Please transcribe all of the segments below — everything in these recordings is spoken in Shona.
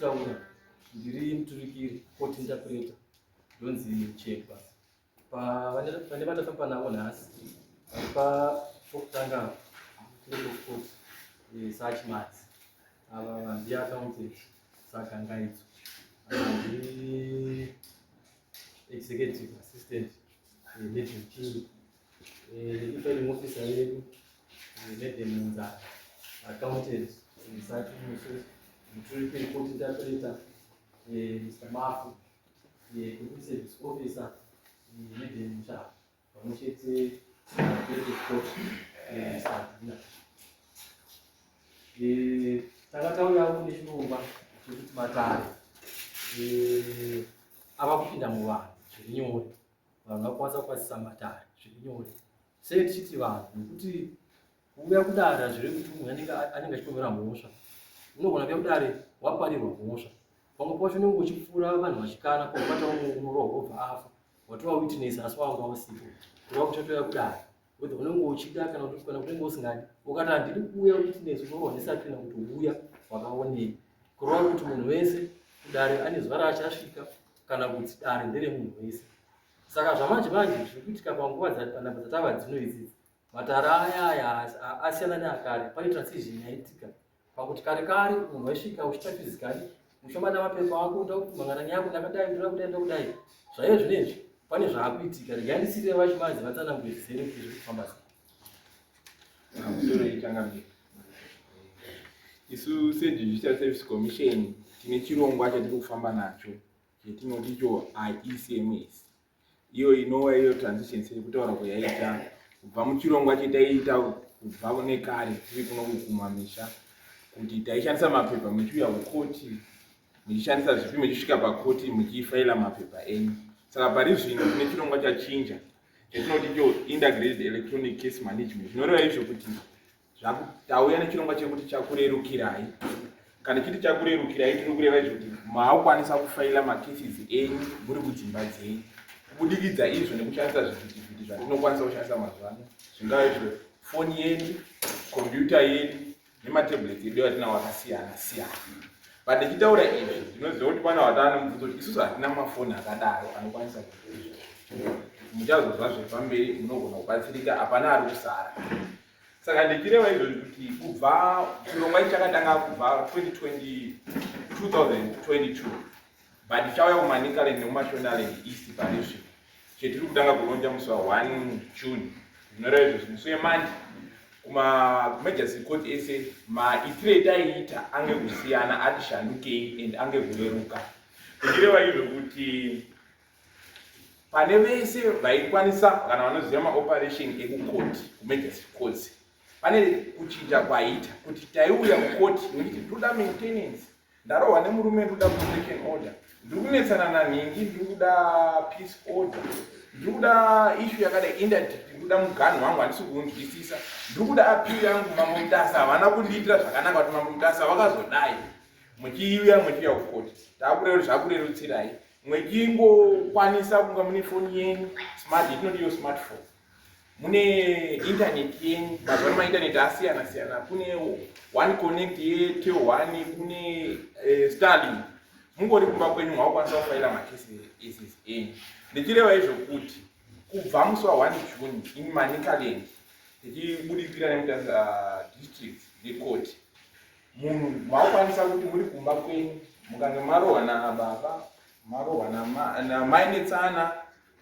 kutaura ndiri muturikiri, court interpreter, ndonzi Chekwa. Pane vatafamba navo nhasi vari pokutanga court, Sachimadzi, ava ndiye accountant Sakangaidzo, ava ndi executive assistant Madam King, e-filing officer yedu Madam Munzara, accountant Sachimuso, muturikiri, court interpreter Mr Mafu, public service officer Madam Mushaba, pamwe chete clerk court Mr Dina. Tanga tauyawo nechirongwa chekuti matare ava kupinda muvanhu zviri nyore, vanhu vakwanisa kukwazisa matare zviri nyore. Sei tichiti vanhu? Nekuti kuuya kudare hazvirevi kuti munhu anenge achipomera mhosva. Unogona kuuya kudare waparirwa mhosva, pamwe pacho unenge uchipfuura vanhu vachikana paubata umwe unorohwa wobva afa, watova witness asi wanga usipo. Kureva kuti watouya kudare whether unenge uchida kana kuti kana unenge usingadi. Ukati handidi kuuya witness, unorohwa nesubpoena kuti uya wakaonei. Kureva kuti munhu wese kudare ane zuva raachasvika, kana kuti dare nderemunhu wese. Saka zvamanje manje zviri kuitika panguva panhamba dzatava dzino idzidzi, matare aya aya asiyana neakare. Pane transition yaitika pakuti kare kare munhu waisvika uchiita physically, muchobata mapepa ako, ndoda kumhangana nyaya yako, ndakadai, ndoda kudai, ndoda kudai. Zvaive zvinezvi pane zvaakuitika. Regai ndisire vachimadzi vatsanangure zvizere kuti zviri kufamba sei. Musoro ichangamire. Isu seJudicial Service Commission tine chirongwa chatiri kufamba nacho chetinoti icho iECMS, iyo inova iyo transition sekutaura kwayaita kubva muchirongwa chetaiita kubva nekare tiri kuno kumamisha, kuti taishandisa mapepa muchiuya kukoti, muchishandisa zvipi, muchisvika pakoti muchifaila mapepa enyu. Saka pari zvino tine chirongwa chachinja chatinoti icho integrated electronic case management. Zvinoreva izvo kuti tauya nechirongwa chekuti chakurerukirai. Kana chiti chakurerukirai, tiri kureva izvo kuti maakukwanisa kufaila macases enyu muri kudzimba dzenyu, kubudikidza izvo nekushandisa zvivhitivhiti zvatinokwanisa kushandisa mazuva ano, zvingava izvo foni yedu, kombiyuta yedu nematablets edu atinawo akasiyana siyana. But ndichitaura izvi, ndinoziva kuti pana vatava nemubvunzo kuti isusu hatina mafoni akadaro anokwanisa kuita izvo. Muchazozva zvepamberi, munogona kubatsirika, hapana ari kusara. Saka ndichireva izvozvi kuti kubva chirongwa ichi chakatanga kubva 2020 2022, but chauya kuManicaland nekuMashonaland East pari zvino, chetiri kutanga kulauncha musi wa1 June. Zvinoreva izvozvi musi weMonday kumamagistrates court ese, maitiro etaiita ange kusiyana, ati shandukei and ange kureruka. Ndichireva izvo kuti pane vese vaikwanisa kana vanoziva maoperation ekukoti kumagistrates courts, pane kuchinja kwaita kuti taiuya kukoti nekuti ndoda maintenance, ndarohwa nemurume, ndoda protection order, ndiri kunetsana nanhingi, ndiri kuda peace order, ndiri kuda issue yakadai, interdict, ndiri kuda muganhu wangu handisi kuunzwisisa, ndiri kuda appeal yangu, Mambo Mutasa havana kundiitira zvakanaka, kuti Mambo Mutasa vakazodai. Muchiuya muchiuya kukoti, takurero zvakurerutsirai, mwechingokwanisa kunga mune foni yenyu smart, yetinoti iyo smartphone, mune internet yenyu. Mazuva ano mainternet asiyana siyana, kune One Connect yeTel One, kune Starlink. Mungori kumba kwenyu mwakukwanisa kufaila macases enyu. Ndichireva izvo kuti kubva musi wa1 June in Manicaland, tichibudikira neMutasa District necourt, munhu makukwanisa kuti muri kumba kwenyu, mukange marohwa nababa, marohwa namainetsana,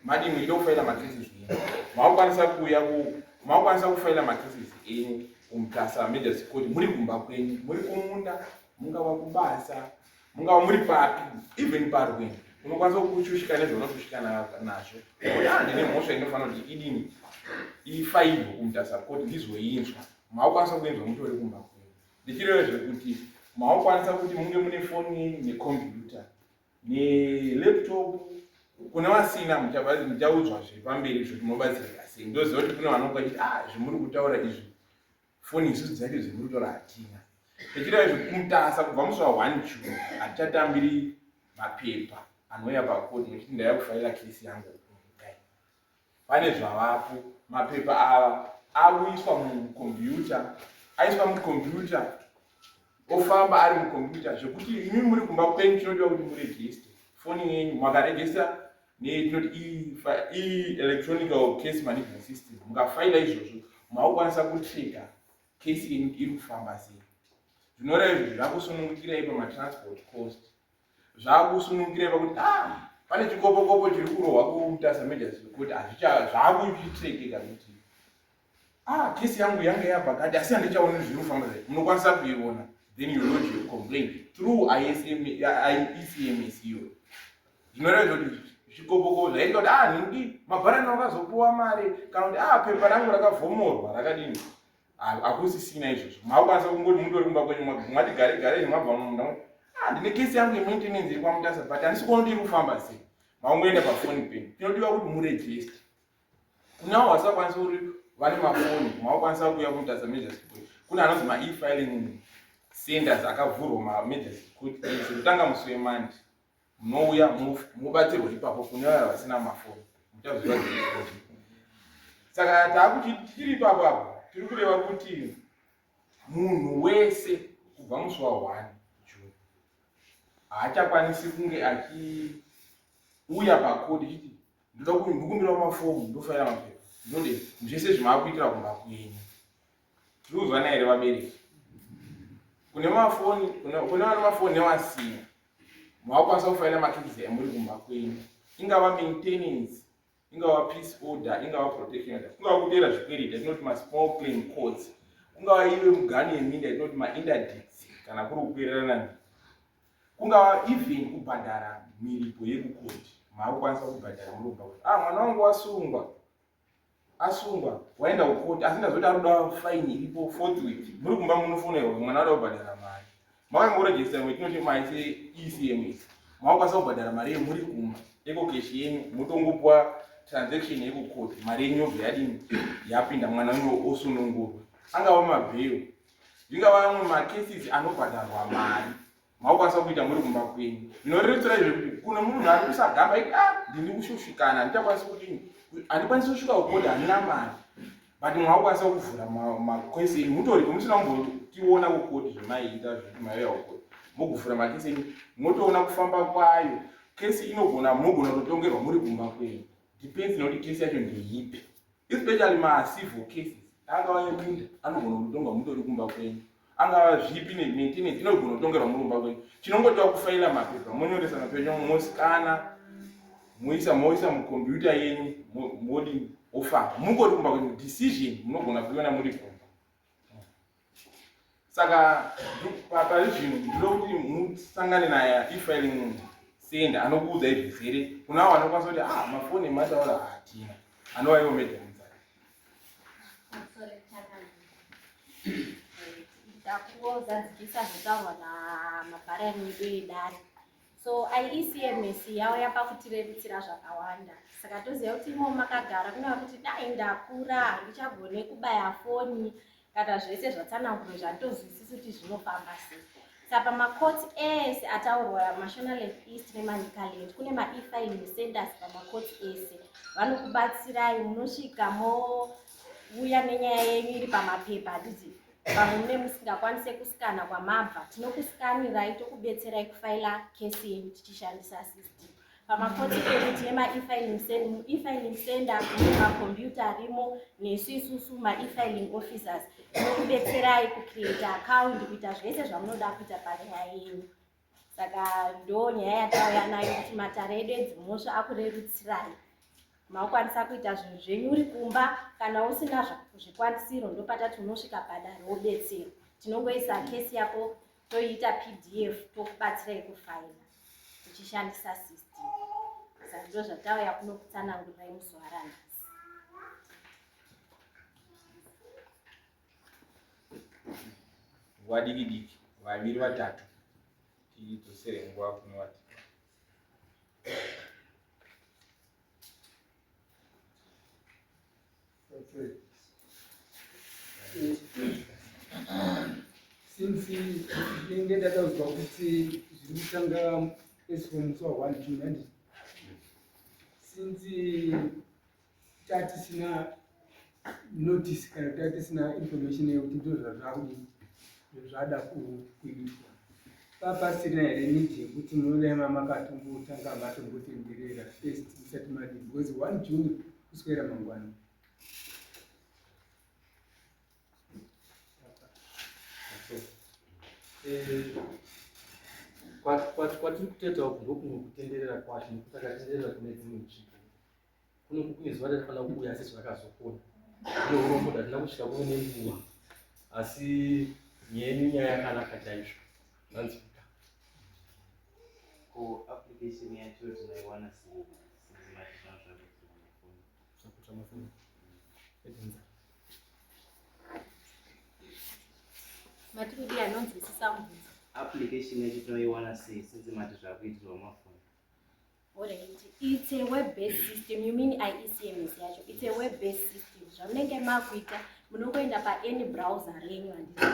madi muchida kufaila macases enyu, makukwanisa kuuya, makukwanisa kufaila macases enyu kuMutasa Magistrates Court muri kumba kwenyu, muri kumunda, mungava kubasa, mungava muri papi, even parwendo unokwanisa kushushika nezvaunoshushika nazvo. Ah, ndine mhosva inofanira kuti idini, ifairwe kuMutasa Court, ndizoinzwa. Maukwanisa kuinzwa mutori kumba kwenyu. Ndichireva zvekuti maukwanisa kuti munge mune foni yenyu nekombiyuta nelaptop. Kune vasina, muchaudzwa zviri pamberi zvekuti munobatsirika sei. Ndoziva kuti kune vanonga vachiti, ah, zvimuri kutaura izvi, foni isusu dzacho zvimuri kutaura hatina. Tichireva izvo, kuMutasa kubva musi wa1 June hatichatambiri mapepa anouya pakoti nekuti ndaiya kufaila kesi yangu. Pane zvavapo, mapepa ava akuiswa mukombiyuta, aiswa mukombiyuta. Ofamba ari mucomputer, zvekuti imi muri kumba kwenyu, chinodiwa kuti muregister foni yenyu. Makaregister netinoti e-electronical case management system, mukafaila izvozvo, maukwanisa kutracka kesi yenyu iri kufamba sei. Zvinoreva izvo zvakusunungukirai pamatransport cost, zvakusunungukirai pakuti ah, pane chikopokopo chiri kurohwa kuMutasa Magistrates Court, zvakuchitrackeka kuti ah, kesi yangu yange yabva kati, asi handichaoni zviri kufamba sei. Munokwanisa kuiona, then you lodge your complaint through IECMS iyoyo. Zvinoreva kuti zvikopoko zvaita kuti ah, nhingi mabharani wakazopuwa mari, kana kuti ah, pepa rangu rakavhomorwa rakadini, hakusisina izvozvo. Makukwanisa kungoti mutori kumba kwenyu, mwati gare gare, mwabva munda, ah, ndine kesi yangu yemaintenance iri kwaMutasa, but handisi kuona kuti iri kufamba sei. Makungoenda pafoni penyu. Chinodiwa kuti muregister. Kune avo vasingakwanisi kuti vane mafoni, makukwanisa kuuya kuMutasa Magistrates Court. Kune anonzi mae-filing centers akavhurwa mamagistrates court ese kutanga musi weMonday. Munouya mubatsirwa ipapo. Kune vaya vasina mafoni, muchaziva. Saka taakuti tichiri ipapo apo, tiri kureva kuti munhu wese kubva musi wa1 June haachakwanisi kunge achiuya pakoti chiti ndoda ndikumbirawo mafomu, ndofaira mapepa, ndode zvese zvimaakuitira kumba kwenyu. Tiri kuzwana here, vabereki? Kune mafoni, kune vane mafoni nevasina, makukwanisa kufaira macases emuri kumba kwenyu, ingava maintenance, ingava peace order, ingava protection order, kungava kuteera zvikwereti yatinoti masmall claim courts, kungava ive mugani yeminda yatinoti mainterdicts, kana kuri kukwererana, kungava even kubhadhara miripo yekukoti, maakukwanisa kubhadhara muri kumba kwenyu. Ah, mwana wangu wasungwa, asungwa, waenda kukoti, asi ndazoti ari kuda fine iripo fourth week. Muri kumba munofonerwa, mwana ada kubhadhara mari. Makangoregister metinoti maise ECMS, makukwanisa kubhadhara mari yemuri kumba, EcoCash yenyu, motongopuwa transaction yekukoti, mari yenyu yobva yadini, yapinda, mwana wenyu osunungurwa. Angava mabail, zvingava amwe macases anobhadharwa mari, makukwanisa kuita muri kumba kwenyu. Zvinorerutsira izvo kuti kune munhu ari kusagamba iti ah, ndini kushushikana, handichakwanisi kudini, handikwanisi kusvika kukoti, handina mari, but mwakukwanisa kuvhura makesi enyu mutoripo, musina kumbotiona kukoti zvemaiita zvekuti maiuya kukoti. Moguvhura makesi enyu, motoona kufamba kwayo kesi. Inogona, munogona kutotongerwa muri kumba kwenyu, depends nekuti kesi yacho ndeipi, especially macivil cases. Angava eminda, anogona kutotongwa mutori kumba kwenyu. Angava zvipi nemaintenance, inogona kutongerwa muri kumba kwenyu. Chinongotiwa kufaila mapepa, monyoresa mapepa, moscanna, moisa moisa mukombiyuta yenyu, modini, ofamba mungori kumba kwenyu. Decision munogona kuiona muri kumba. Saka pari zvino ndinoda kuti musangane naye e-filing center, anokuudzai zvizere. Kuna avo vanokwanisa kuti ah, mafoni emataura hatina, anova ivo madam. Ndakungozadzikisa zvotaurwa namabharani edu edare. So IECMS yauya pakutirerutsira zvakawanda. Saka toziva kuti imo makagara, kunova kuti dai ndakura, handichagone kubaya foni kana zvese zvatsanangurwe, zvanditozwisisi kuti zvinofamba sei. Saka pamacourts ese ataurwa, Mashonaland East neManicaland, kune mae-filing centers pamacourts ese. Vanokubatsirai, munosvika mouya nenyaya yenyu iri pamapepa, handiti? Pamwe mune musingakwanise kuscanna kwamabva, tinokuscanirai, tokubetserai kufaila kesi yenyu tichishandisa system. Pamakoti edu tine mae-filing center, mune makombiyuta arimo, nesu isusu mae-filing officers tinokubetserai kucreate account, kuita zvese zvamunoda kuita panyaya yenyu. Saka ndo nyaya yatauya nayo, kuti matare edu edzimhosva akurerutsirai, makukwanisa kuita zvinhu zvenyu uri kumba. Kana usina zvikwanisiro, ndopatati unosvika padare wobetserwa. Tinongoisa kesi yako, toiita PDF, tokubatsirai kufaila tichishandisa system. Saka ndo zvatauya kuno kutsanangurirai musi waranhasi. Nguva diki diki, vaviri vatatu, tidzosere nguva kune vati. Since ndinge ndakaudzwa kuti zviri kutanga as from musi wa1 June, handiti? Since tatisina notice kana tatisina information yekuti ndo zvazvakudini. Zvada kuitwa papasina here need yekuti munodai mamakatombootanga matombotenderera first musati madii because 1 June kuswera mangwana. Kwatiri kutoita uku ndokumwe kutenderera kwacho nekuti takatenderera kune dzimwe nzvimbo. Kuno kune zuva ratifanira kuuya asi zvakazokona. Kune urombo ndatina kusvika kuno nenguva asi nyenyu nyaya yakanaka chaizvo zvanzwika. Ko application yacho tinoiwana sei since mati zvangu zvakuitirwa mafoni? Zvakuitirwa mafoni. Edinza. Mati kudii anonzwisisa mubvunzo? Application yacho tinoiwana sei since mati zvakuitirwa mafoni? Alright, it's a web-based system. You mean IECMS yacho? It's a web-based system. Zvamunenge makuita, munongoenda pa-any browser renyu handiti.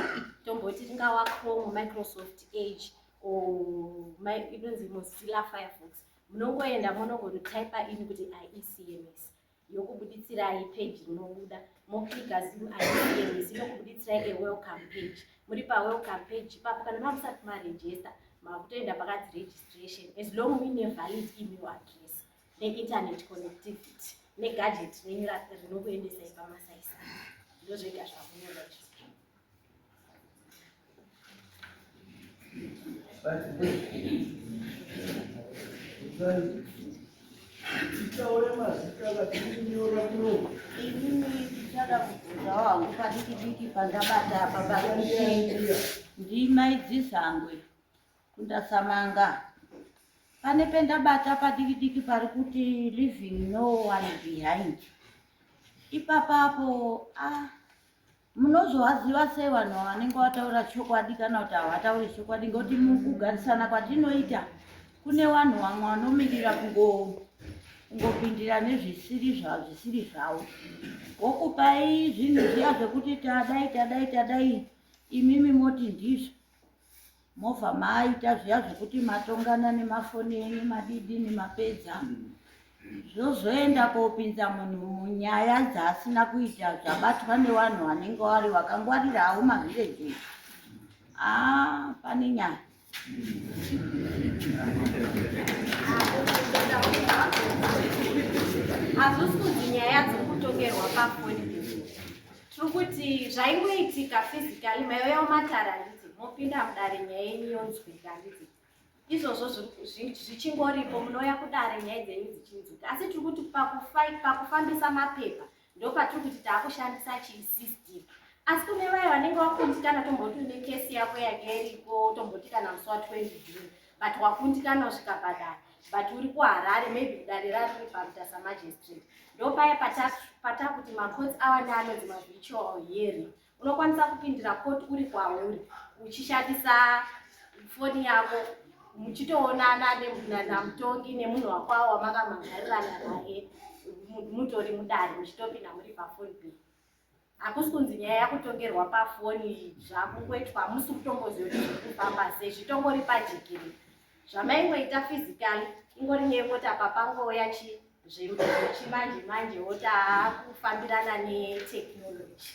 Tomboti ringawa Chrome, Microsoft Edge or inonzi Mozilla Firefox. Munongoenda munongotypa in kuti IECMS. Yokubuditsirai page rinobuda. Moclicka Zim IECMS inokubuditsirai a welcome page. Muri pa welcome page ipapo kana mamusati maregister makutoenda pakanzi registration as long muine valid email address neinternet connectivity negadget renyu rinokuendesai pamasaisai. Ndozvega zvamunoda izvozvo. Titaure mazita vatiri kunyora kuno. Inini ndichada kubvunzawo hangu padiki diki pandabata apa pakuti ndima idzizangwe kundasamanga. Pane pendabata padiki diki pari kuti leaving no one behind. Ipapapo munozovaziva sei vanhu vanenge vataura chokwadi kana kuti havatauri chokwadi? Ngekuti mukugarisana kwatinoita kune vanhu vamwe vanomirira kungopindira nezvisiri zvisiri zvavo, vokupai zvinhu zviya zvekuti tadai tadai tadai, imimi moti ndizvo, movha maita zviya zvekuti matongana nemafoni enyu madidini mapedza, zvozoenda kopinza munhu munyaya dzaasina kuita, zvabatwa nevanhu vanenge vari vakangwarira havo mavhireji. Pane nyaya. Hazvisi kunzi nyaya dziri kutongerwa pafoni. Tiri kuti zvaingoitika physically, maiuya mumatare handiti, mopinda mudare, nyaya yenyu yonzwika handiti. Izvozvo zvichingoripo, munouya kudare nyaya dzenyu dzichinzwika. Asi tiri kuti pakufambisa mapepa ndopatiri kuti taakushandisa chisystem. Asi kune vaya vanenge vakundikana, tomboti une kesi yako yanga iriko, tomboti kana musi wa20 June, but wakundikana kusvika padare, but uri kuHarare, maybe dare rariri paMutasa Magistrate, ndopaya patakuti macourts awa neanonzi mavirtual hearing. Unokwanisa kupindira court uri kwauri uchishandisa foni yako, muchitoonana namutongi nemunhu wakwawo wamakamangarirana naye, mutori mudare muchitopinda muri pafoni pe. Hakusi kunzi nyaya yakutongerwa pafoni, zvakungoitwa hamusi kutomboziva kuti zviri kufamba sei, zvitongori pajekere. Zvamaingoita physically ingori nyaya yekuti apa pangouya chimanje manje wotaakufambirana netechnology.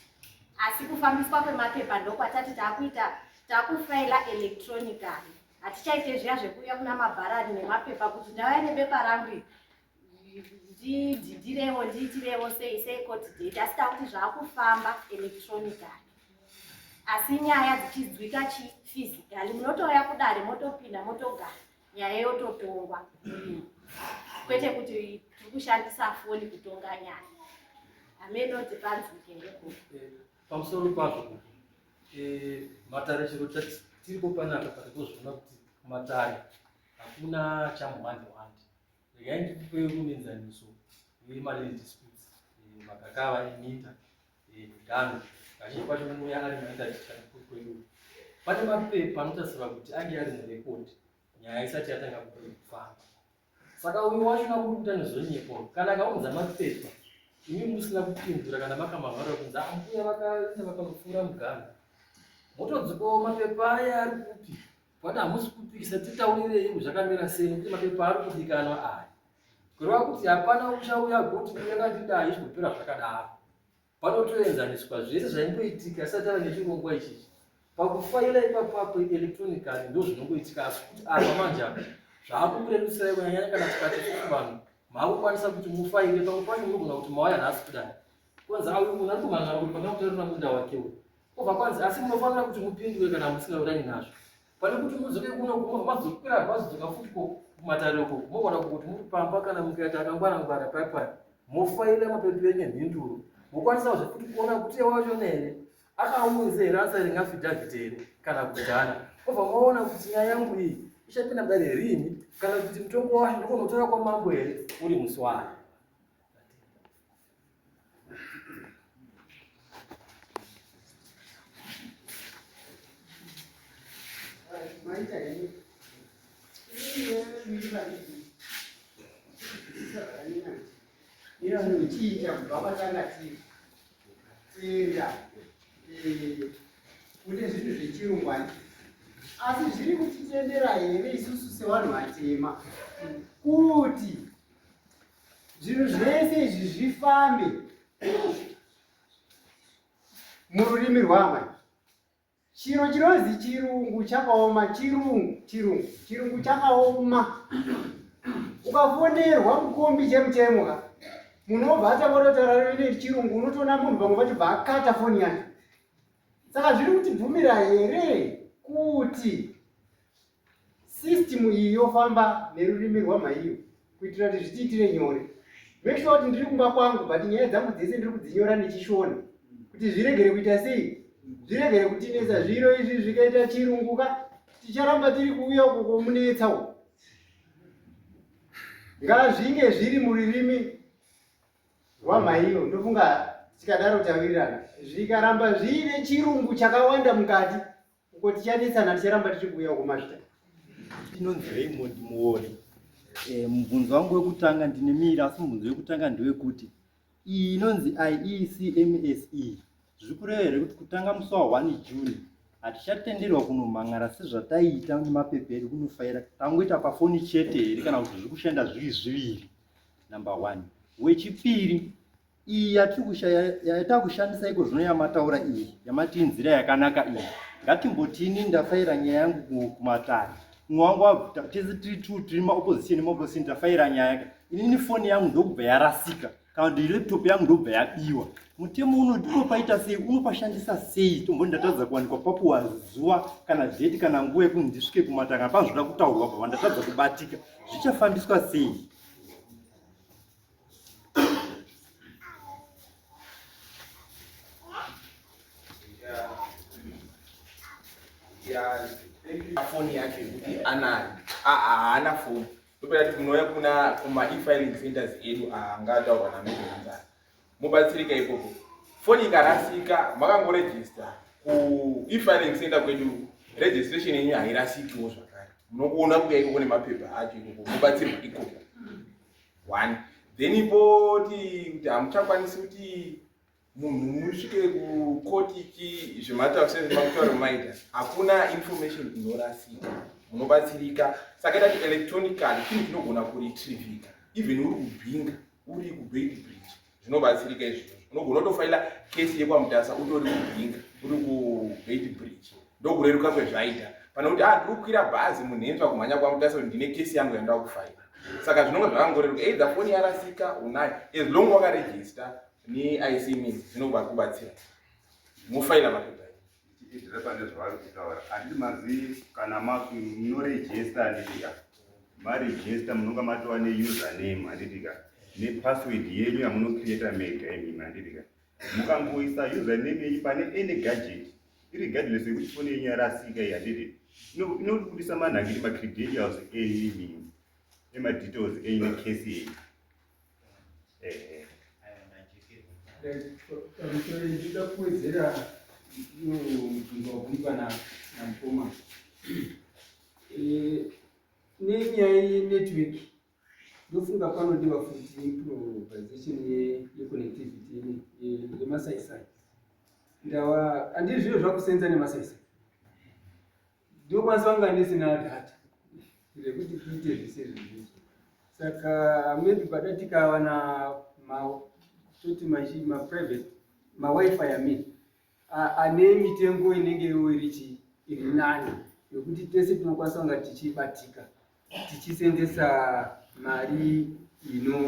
Asi kufambiswa kwemapepa ndokwatati taakuita, taakufaila electronically. Hatichaite zviya zvekuuya kuna mabharani nemapepa kuti ndauya nebepa rangu ndidhidirewo ndiitirewo sei sei court date, asi takuti zvaakufamba electronically, asi nyaya dzichinzwika chiphysically. Munotouya kudare, motopinda, motogara, nyaya yototongwa, kwete kuti tiri kushandisa foni kutonga nyaya. Hamenoti panzwike here? Pamusoro pazvo, matare chero tiripo panapa patikuzviona kuti kumatare hakuna chamuhwande hwande. Regai ndikupe muenzaniso wemaland disputes, magakava eminda, miganho. Kazhinji kwacho unouya ari maindadikwedu. Pane mapepa anotarisirwa kuti ange ari murekodi nyaya isati yatanga kufamba. Saka uyu wacho kuri kuita nezonyepo, kana akaunza mapepa imi musina kupindura kana makamavharira kunzi ambuya vakaenda vakanopfuura muganho, motodzikawo mapepa aya ari kupi? Kwati hamusi kupikisa, titaurirei zvakamira sei, nekuti mapepa ari kudikanwa aya. Kureva kuti hapana uchauya goti yakatidai zvigopera zvakadaro. Panotoenzaniswa zvese zvaimboitika isati ava nechirongwa ichichi. Pakufaila ipapapo electronically ndo zvinongoitika, asi kuti apa manje apa zvaakukurerutsirai kunyanyanya kana tikati isusu vanhu maakukwanisa kuti mufaile. Pamwe pacho munogona kuti mauya nhasi kudai kwanzi auyu munhu ari kumhan'ara kuti pangamutorera munda wake uyu, kobva kwanzi asi munofanira kuti mupindure kana musingawirirani nazvo. Pane kuti mudzoke kuno mazokwira bhazi dzoka futi kumatare uko, mogona kuti muri pamba kana mukaita akangwara ngwara paya mofaila mapepa enyu emhinduro, mokwanisazve futi kuona kuti wachona here akaunze here answering affidavit here kana kuti haana, obva maona kuti nyaya yangu iyi ichapinda mudare rini kana kuti mutongo wacho ndokonotora kwamambo here uri musi wayo. Maita henyu. Inochiita kubva kwatanga tiri kuenda kune zvinhu zvechirungu ani, asi zviri kutitendera here isusu sevanhu vatema kuti zvinhu zvese izvi zvifambe mururimi rwamai? Chiro chinonzi chirungu chakaoma, chirungu, chirungu, chirungu chakaoma. Ukafonerwa mukombi chemutemo ka, munhu obva atangototaura rurimi chirungu, unotoona munhu pamwe pacho bva akata foni yacho. Saka zviri kutibvumira here kuti system iyi yofamba nerurimi rwamaiyo kuitira kuti zvitiitire nyore? Make sure kuti ndiri kumba kwangu, but nyaya dzangu dzese ndiri kudzinyora nechishona kuti zviregere kuita sei, zviregere kutinetsa. Zviro izvi zvikaita chirungu ka, ticharamba tiri kuuya uko komunetsa uko. Ngazvinge zviri mururimi rwamaiyo, ndofunga tikadaro tawirirana. Zvikaramba zviine chirungu chakawanda mukati uko tichanetsana, ticharamba tiri kuuya uko. Mazvita. Inonzi Raymond Muori. Mubvunzo wangu wekutanga ndine mira, asi mubvunzo wekutanga ndewekuti iyi inonzi IECMSE zviri kureva here kuti kutanga musi wa1 June hatichatenderwa kunomhan'ara sezvataiita nemapepa edu kunofaira, tangoita pafoni chete here, kana kuti zviri kushanda zviri zviviri? Number one. Wechipiri, iyi yatakushandisa iko zvino yamataura iyi, yamati inzira yakanaka iyi, ngatimbotini ndafaira nyaya yangu kumatare, mumwe wangu wabva, tese tiri two tiri maopposition nemaopposition, tafaira nyaya, inini foni yangu ndokubva yarasika kana kuti laptop yangu ndobva yabiwa, mutemo unopaita sei, unopashandisa sei? Tomboti ndatadza kuwanikwa papuwa zuva kana dheti kana nguva yekuti ndisvike kumatare, kana pazvoda kutaurwa pava ndatadza kubatika, zvichafambiswa sei? Foni yacho yekuti anayo, haana foni, ndopera kuti munouya kuna kuma e-filing centers edu angataurwa namezveanzara, mubatsirika ikoko. Foni ikarasika, makangorejista ku e-filing center kwedu, registration yenyu hairasikiwo zvakare. Munokuona kuya ikoko nemapepa acho ikoko, mubatsirwa ikoko. One, then ipoti kuti hamuchakwanisi kuti munhu musvike kukoti chi zvemataura sezvemakutaura maita, hakuna information inorasika, munobatsirika. Saka ita kuti electronically chinhu chinogona kuretrievika even uri kuBinga, uri kuBeitbridge, zvinobatsirika izvozvo. Unogona kutofaila kesi yekwaMutasa utori kuBinga, uri kuBeitbridge. Ndokureruka kwezvaita pane kuti ah, ndiri kukwira bhazi munhenzva kumhanya kwaMutasa kuti ndine kesi yangu yandoda kufaila. Saka zvinonga zvakangoreruka, either foni yarasika unayo, as long wakarejista neICMS zvinokubatsira, mofaila mapepa. Ndichiitira pane zvavari kutaura, handiti mazi kana munorejista, handitika marejista munonga matova neusername, handitika, nepassword yenyu yamunocreata mega imimi, handitika? Mukangoisa username yenyu pane any gadget, irregardless yekuti foni yenyu yarasika iyi, handiti inobudisa manhangiri macredentials enyu imimi nemadetails enyu nekesi yenyu? Ehe. Pamusoro, ndinoda kuwedzera mubvunzo wabvunzwa namukoma nenyaya yenetwork. Ndofunga panodiwa futi improvisation yeconnectivity yemasaisai. Ndawa handii zviro zvakusenza nemasaisai, ndinokwanisa kunga ndisina data rekuti tiite zvese izvozvo. Saka maybe pada tikawana toti maprivate mawifi, I mean. ane mitengo inenge iwo iri chii iri nani yokuti tese tinokwanisa kunga tichibatika tichisenzesa mari ino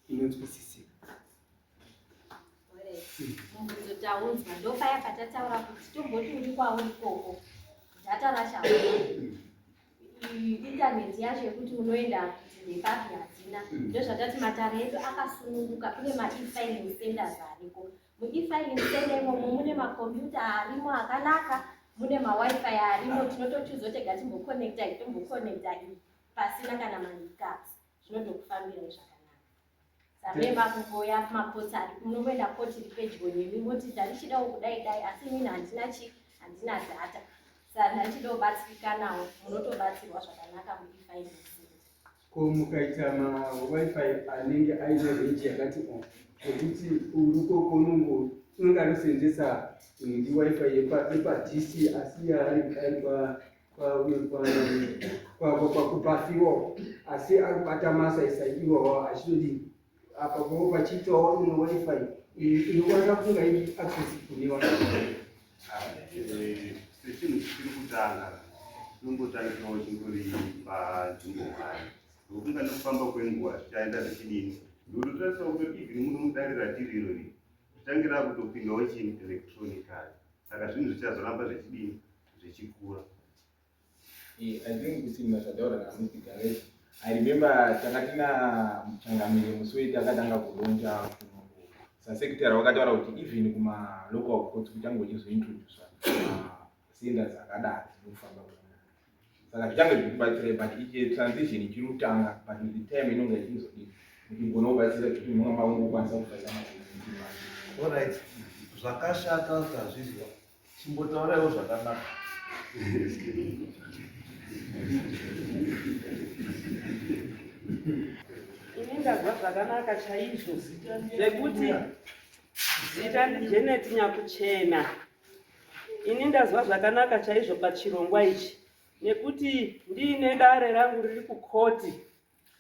inonzwisisika. Mubvunzo taunzwa ndopaya patataura kuti tomboti uri kwauri ikoko data racho hauna intaneti yacho yekuti unoenda kuti ndepapi hadzina ndozvatati matare edu akasununguka kune maefiling centers ariko muefiling center imomo mune makombiyuta arimo akanaka mune mawifi arimo tinotochuzo tega timbokonekta iyi tombokonekta iyi pasina kana mahiccups zvinotokufambirai zvakanaka samee makungoya kumakoti ari munongoenda koti iri pedyo nemi moti ndarichidawo kudai dai asi inini handina chi handina data saka ndarichida kubatsirikanawo munotobatsirwa zvakanaka muifinance ko mukaita mawifi anenge aine range yakati o yekuti urukoko unongo unenge anosenzesa ndi wifi yepadc asi yaari ari kwakubafiwa asi ari kubata masaisai iwawa achitodii apa pavo pachiitawo imwe wifi inokwanisa kunga iri accessible nevanhu eh, sechinhu chichiri kutanga chinongotangirawo chingori panzvimbo hwani ndokunga nekufamba kwenguva zvichaenda zvichidini ndototarisawo kuti even muno mudare ratiri irori zvichange rakutopindawo chini electronically saka zvinhu zvichazoramba zvichidini zvichikura eh, i think kusimba zvataura namr garesh i remember tanga tina muchangamire musi wei takatanga kulonja sasekitary wakataura kuti even kumalocal courts kuchange kuchizointroducwa senders akadaro nekufamba saka zvichange zvichikubatsirai but ichi transition ichiri kutanga but with the time inonga ichizodii muchigona kubatsira kuti munonga makungokwanisa kufaira maaa Alright, zvakashata tazvizwa, chimbotauraiwo zvakanaka. Ini ndazwa zvakanaka chaizvo zvekuti zita ndiJenet Nyakuchena. Ini ndazwa zvakanaka chaizvo pachirongwa ichi nekuti ndiine dare rangu riri kukoti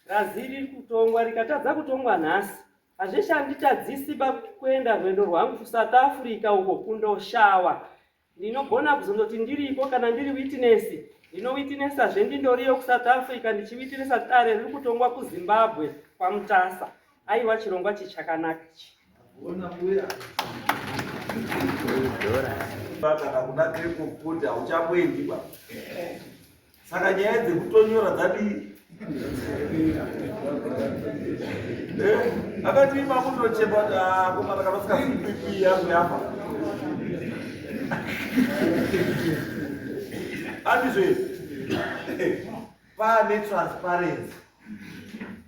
razi riri kutongwa rikatadza kutongwa nhasi hazvishanditadzisi pakuenda rwendo rwangu kuSouth Africa uko kundoshawa ndinogona kuzondoti ndiriko kana ndiri witness ndinowitinesa ndindoriyo kuSouth Africa ndichiwitinesa dare riri kutongwa kuZimbabwe kwaMutasa aiwa chirongwa chichakanaka ichi Kana kuna Crack of Code hauchamboendi ba. Saka nyaya dzekutonyora dzadii? Eh, akati ima kutochema kuti ah, komana kana usikazikwikwi yangu yafa. Andizvo here? Pane transparency.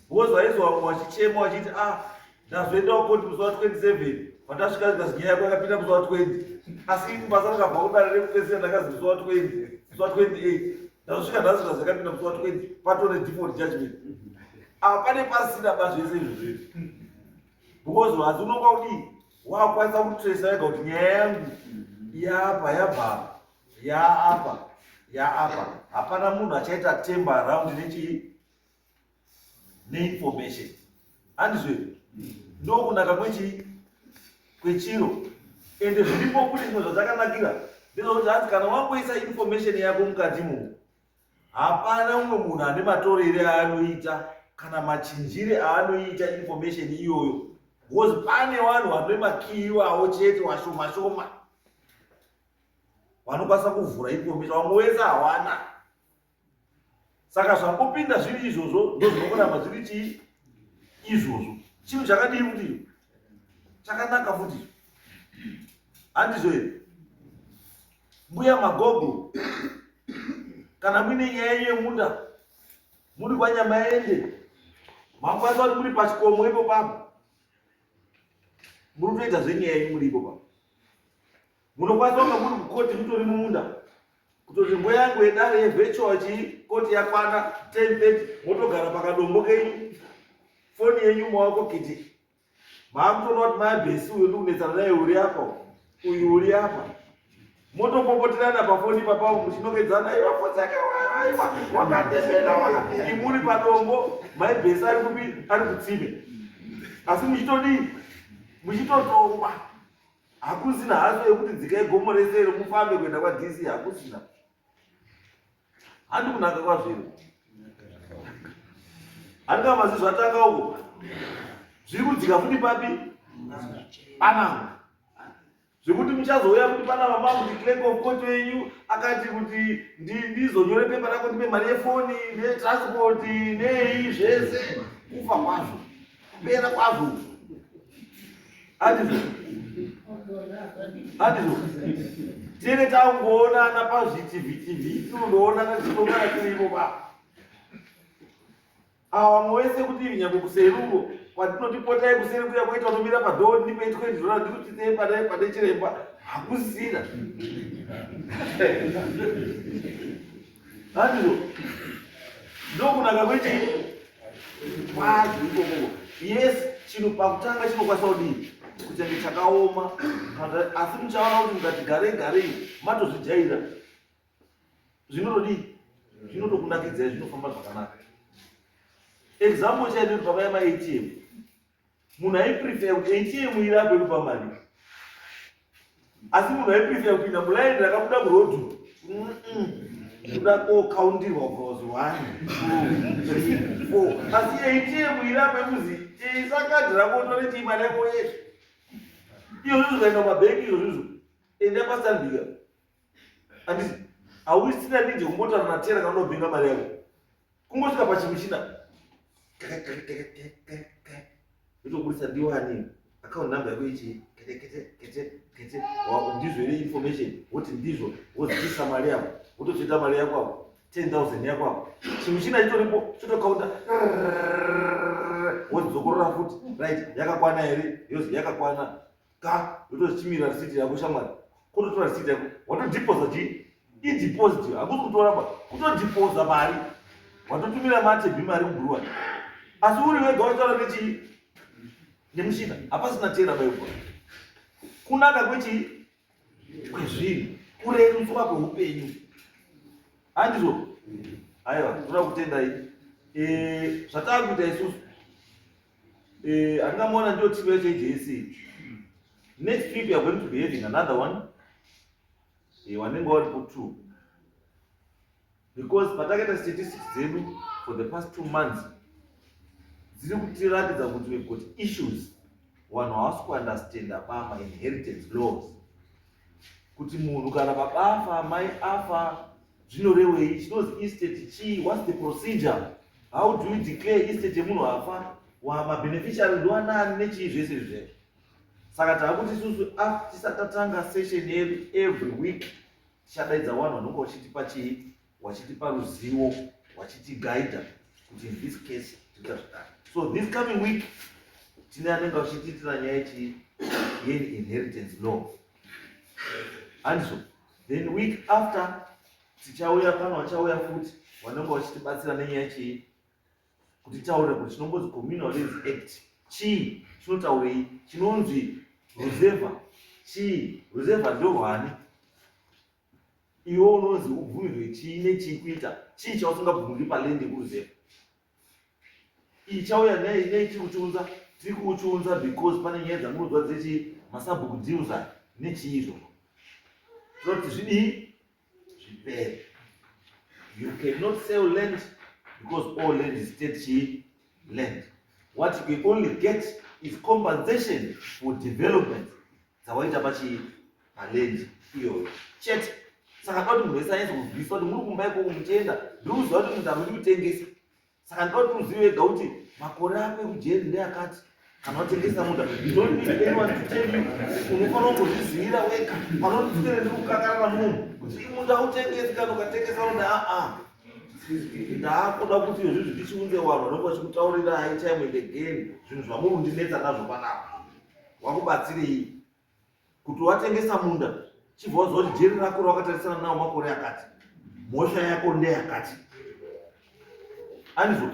Because vaizwa vamwe vachichema vachiti ah ndazoenda kukoti musi wa 27 pandasvika zikazi nyaya yako yakapinda musi wa 20 asi ini basa rakabva kudare rekupedzisira ndakazi musi wa 20 musi wa 28 ndazosvika nhasi zikazi yakapinda musi wa 20 patone default judgment apa pane pasina ba zvese izvo zvezvi because hazi unonga kudii wakwanisa kutresa wega kuti nyaya yangu yapa yabva yaapa yaapa hapana munhu achaita temba round nechii neinformation handizvo here ndokunaka kwechii kwechiro ende zviripo kune zvimwe zvachakanakira ndezvekuti hanzi kana wangoisa information yako mukati mo hapana umwe munhu ane matorere aanoita kana machinjire aanoita information iyoyo because pane vanhu vane makii iwawo chete washoma shoma vanokwanisa kuvhura information vamwe wese hawana saka zvangopinda zviri izvozvo ndozvinongoramba zviri chii izvozvo chinhu chakadii futi chakanaka futi handizvo here mbuya magogo kana muine nyaya yenyu yemunda muri kwanyama ende makwanisa kuti muri pachikomo ipo papo muri kutoita zvenyaya yenyu muri ipo papo Munokwanisa kunge muri kukoti mutori mumunda kutoti nguva yangu yedare yevirtual chii koti yakwana 10:30 motogara pakadombo kenyu foni yenyu maoko kiti maakutoona kuti maabhesi uyo ndikunetsana naye uri apa uyu uri apa motopopoterana pafoni papapo muchinokedzana iwa fotseke aiwa wakatembena waka imuri padombo maibhesi ari kupi ari kutsime asi muchitodii muchitotongwa. Hakusina haso yekuti dzikai gomo rese iro mufambe kuenda kwaDC, hakusina. Handi kunaka kwazvo iro. Handi kama zvatanga uko. Zviri kudzika futi papi? Panapa. Zvekuti muchazouya kuti pana mama kuti clerk of court wenyu akati kuti ndizonyore pepa rako ndipe mari yefoni netransport nei zvese kufa kwazvo kupera kwazvo andizvo andizvo tine tangoonana pazvitivhitivhi tinondoonana tinongana tirimo pa Awa vamwe wese kuti nyangwe kuseri uko kwatinoti potai kuseri kuya kwaita unomira padhoo ndipe 20 dollar ndikutsitsei pane pane chiremba hakusisina. Handizvo. Ndokunaka kwechii? Kwazvo ikoko. Yes, chinhu pakutanga chinokwanisa kudii? Kuchange chakaoma asi muchaona kuti mukati garei garei matozvijaira. Zvinotodii? Zvinotokunakidzai, zvinofamba zvakanaka. Example chaiyo ndiri pavaya maATM. Munhu aiprefer kuti ATM irape kupa mari. Asi munhu aiprefer kupinda mulaini rakabuda kurodhu. Kuda kokaundirwa kubva 1, 2, 3, 4. Asi ATM irape kuzi isa kadhi rako utore chii mari yako yeshe. Izvozvo zvikaenda kumabhengi izvozvizvo. Enda paStanbic. Handiti hauisina need yekumbotaura natera kana unobhinga mari yako. Kungosvika pachimuchina yotoburitsa ndiwani account number yako ichi kete kete kete kete ndizvo here information woti ndizvo woziisa mari yako wototsveta mari yako apo 10000 yako apo chimuchina chitoripo chotokaunta wodzokorora futi right yakakwana here yozi yakakwana ka yotochimira receipt yako shamwari kutotora receipt yako watodeposa chii ideposit hakusi kutora ba kutodeposa mari watotumira matebi mari kubhuruwa asi uri wega wataura nechii nemushina hapasina tera baikwa kunaka kwechii kwezvinhu kurerutswa kweupenyu handizvo aiwa toda kutendai eh, zvataakuita isusu Eh, handingamuona ndiyo team yacho yeJSC. Next week we are going to be having another one. Eh, wanenge waripo two. Because patakaita statistics dzedu for the past two months dziri kutiratidza kuti we've got issues vanhu havasi kuunderstanda pama inheritance laws kuti munhu kana baba afa mai afa Zvinorewei? Chinonzi estate chii? What's the procedure? How do you declare estate yemunhu afa? Wa mabeneficiary ndoanani nechii zvese izvi zvaizvo. Saka taakuti isusu tisati tatanga session yedu every week tichadaidza vanhu vanonge vachitipa chii? Vachitipa ruzivo, vachitigaidha kuti in this case tinoita zvakati. So this coming week tine anenge vachitiitira nyaya yechii? Yeinheritance law. Handizvo? Then week after tichauya pano vachauya futi vanenge vachitibatsira nenyaya chii kutitaurira kuti chinombonzi Communal Lands Act chii chinotaurei chinonzi ruzevha chii ruzevha ndorwani iwe unonzi ubvumirwe chii nechii kuita chii chausingabvumirwi paland yekuruzevha Ichauya nei nei tiri kuchiunza tiri kuchiunza because pane nyaya dzamunonzwa dzechi masabhuku deals aya nechii izvozvo tinoti zvidii zvipere you cannot sell land because all land is state chii land what you can only get is compensation for development dzawaita pachii paland iyoyo chete saka ndoda kuti munhu wese anyatso kunzwisisa kuti muri kumba ikoko muchienda ndiri kuziva kuti munhu amudi kutengesa saka ndoda kuti uzive wega kuti makore ako ekujeri ndeakati kana watengesa munda you don't need anyone to tell you unofanira kungozvizivira wega panondiswere ndiri kukakarana munhu kuti munda utengesi kana ukatengesa munda aa ndaakuda kuti izvozvi ndichiunze vanhu vanenge vachikutaurirai time and again zvinhu zvamuri kundinetsa nazvo panapa wakubatsirei kuti watengesa munda chibva waziva kuti jeri rako rawakatarisana nawo makore akati mhosva yako ndeyakati andizvo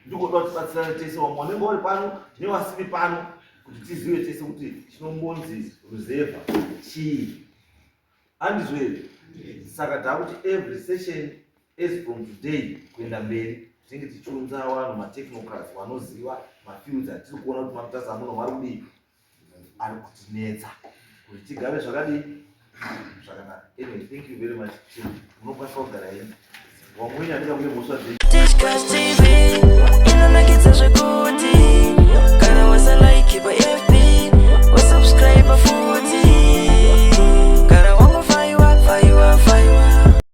ndikoda kuti tibatsirane tese vamwe vanenge vari pano nevasiri pano kuti tizive tese kuti chinombonzi ruzevha chii Handizvo here? Saka takuti every session as from today kuenda mberi tinenge tichiunza vanhu matechnocrats vanoziva mafields atiri kuona kuti mamutasa amuno vari kudii ari kutinetsa. Kuti tigare zvakadii? Zvakanaka. Anyway, thank you very much. Munokwanisa kugara henyu. Wamweni andika mune mhosva dzenyu.